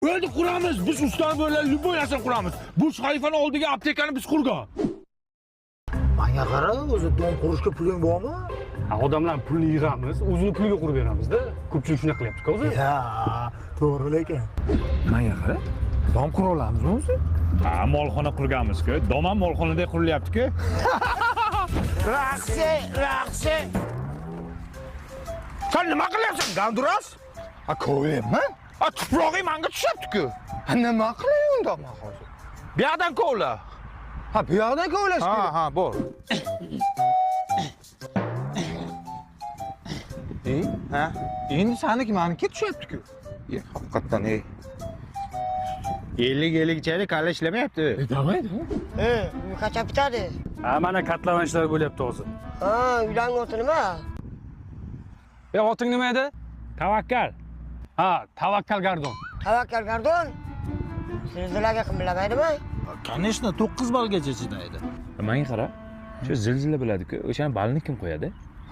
Bo'ldi, quramiz. Biz ustalar bilan любой narsani quramiz. Burj Xalifani oldiga aptekani biz qurgan. Manga qara, o'zi dom qurishga puling bormi? Ha, odamlar pulni yig'amiz, o'zini puliga qurib beramizda. Ko'pchilik shunaqa qilyapti-ku o'zi. Ya, to'g'ri lekin. Manga qara. Dom qura olamizmi o'zi? Ha, molxona qurganmiz-ku. Dom ham molxonada qurilyapti-ku. Raqsi, raqsi. Sen nima qilyapsan, ganduras? Ha, kovlayapman. Ha, tuprog'ing manga tushyapti-ku. Ha, nima qilay unda man hozir? Bu yoqdan kovla. Ha, bu yoqdan kovlash Ha, kerak. ha, bor. E, Ha? endi saniki maniki tushyapti-ku. Ye, haqiqatdan ey. 50-50 ichaylik, kalla ishlamayapti. E, давай, давай. E, uy qachon bitadi? Ha, mana katlavan ishlari bo'lyapti hozir. Ha, uylarning oti nima? E, oting nima edi? Tavakkal. Ha, Tavakkal Gardon. Tavakkal Gardon. Zilzilaga qimillamaydimi? Конечно, 9 ballgacha chidaydi. Menga qara. Shu zilzila bo'ladi-ku, o'shani balini kim qo'yadi?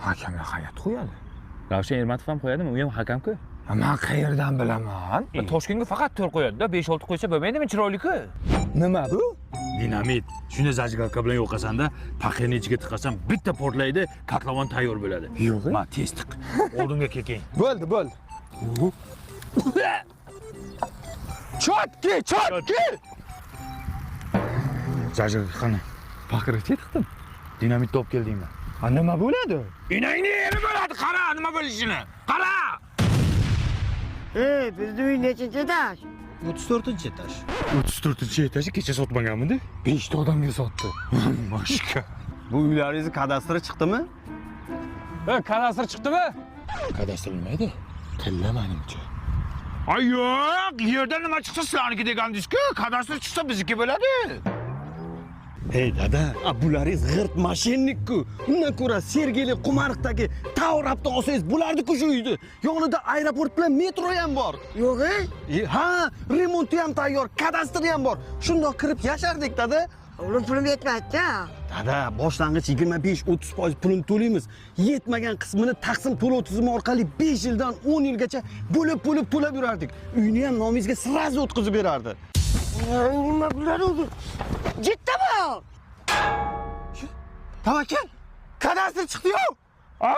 Hakamlar hayot qo'yadi. Ravshan Ermatov ham qo'yadimi? U ham hakamku. Ha, man qayerdan bilaman? Toshkentga faqat 4 qo'yadi-da, 5-6 qo'ysa bo'lmaydimi chiroyli-ku? Nima bu? Dinamit. Shuni zajgalka bilan yoqasanda, paqirni ichiga tiqasan, bitta portlaydi, kotlovan tayyor bo'ladi. Yo'q. Ma tez tiq. Oldimga kelking. Bo'ldi, bo'ldi. Chotki, chotki! Zajgalka qani? Paqirga tiqdim. Dinamit topib keldingmi? Ha, nima bo'ladi? Enangni yeri bo'ladi, qara nima bo'lishini. Qara! E, bizni uy nechinchi etaj? 34-etaj. 34-etaji kecha sotmaganmidi? 5 ta odamga sotdi. Boshqa. Bu uylaringizni kadastri chiqdimi? E, kadastr chiqdimi? Kadastr nima edi? Tilla menimcha. Ay yo'q, yerda nima chiqsa sizlarniki degandingiz-ku, kadastr chiqsa bizniki bo'ladi. Hey dada, a bularingiz g'irt moshennik-ku. Undan ko'ra Sergeli Qumariqdagi Tower olsangiz bo'lardi-ku shu uyni. Yonida aeroport bilan metro ham bor. Yo'q, e? E, ha, remonti ham tayyor, kadastri ham bor. Shundoq kirib yashardik dada. Uning pulim yetmaydi-da. Dada, boshlang'ich 25-30% pulini to'laymiz. Yetmagan qismini taqsim to'lov tizimi orqali 5 yildan 10 yilgacha bo'lib-bo'lib to'lab yurardik. Uyni ham nomingizga сразу o'tkazib berardi. Nima bular o'zi? Jiddimi? Tavakkal, kadastr chiqdi-yu. A?